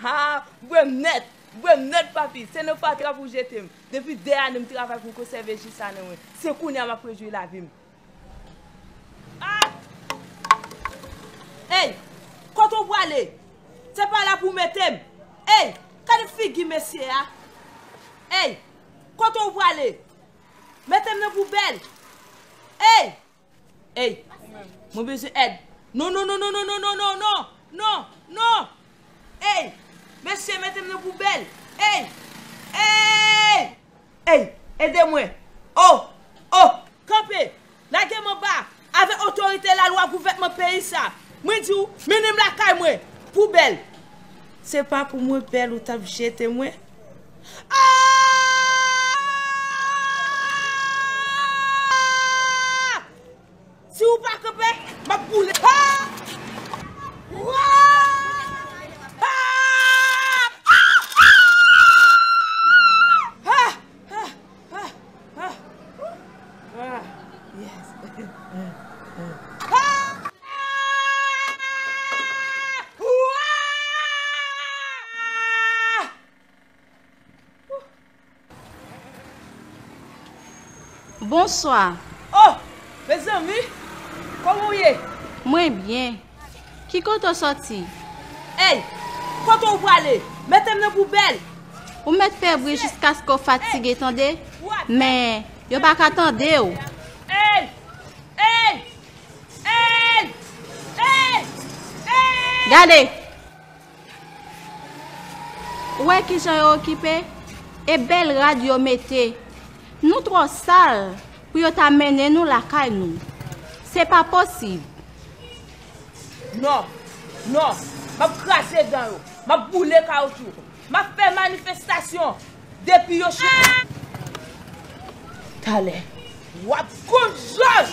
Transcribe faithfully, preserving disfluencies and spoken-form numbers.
Ha! Bwè m nèt! Bwè m nèt, papi! Se nan fatra pou w jete m. Depi dè ane m travay pou m konsève ji sa nan mwen. Se kounye a m ap rejwi lavi m. Ah! Ey! Kote w prale? Se pa la pou w mete m! Ey! Gade figi mesye a! Ey! Kote w prale? Mete m nan poubèl! Ey! Ey! Mwen bezwen èd! Non, non, non, non, non, non, non, non, non, non, non! Ey! Mesye, mete m nan poubèl! Ey! Ey! Ey! Ede mwen! Oh! Oh! Kanpe! Lage m anba! Avèk otorite lalwa gouvènman peyi sa, mwen di w, mennen m lakay mwen! Poubèl! Se pa pou mwen bèl ou t ap jete mwen? Ah! Si w pa kanpe, m ap boule. Ha! Wa! Ha! Ha! Ha! Ha! Ha! Ah! Yes. Ha! Wa! Bonswa. Oh! Mezanmi! Kòman w ye? Mwen byen. Ki kote w sòti? Ey! Kote w prale? Mete m nan poubèl! Ou mèt fè bri jiskaske w fatige, tande? Men, yo pa ka tande w. Ey! Ey! Ey! Ey! Ey! Gade! Ou wè kijan yo okipe? E bèl rad yo mete. Nou twò sal pou yo ta mennen nou lakay nou. Se pa posib. Non, non, m ap kraze dan yo, m ap boule kawoutchou, m ap fè manifestasyon depi yo chita. Talè, w ap konn jòj!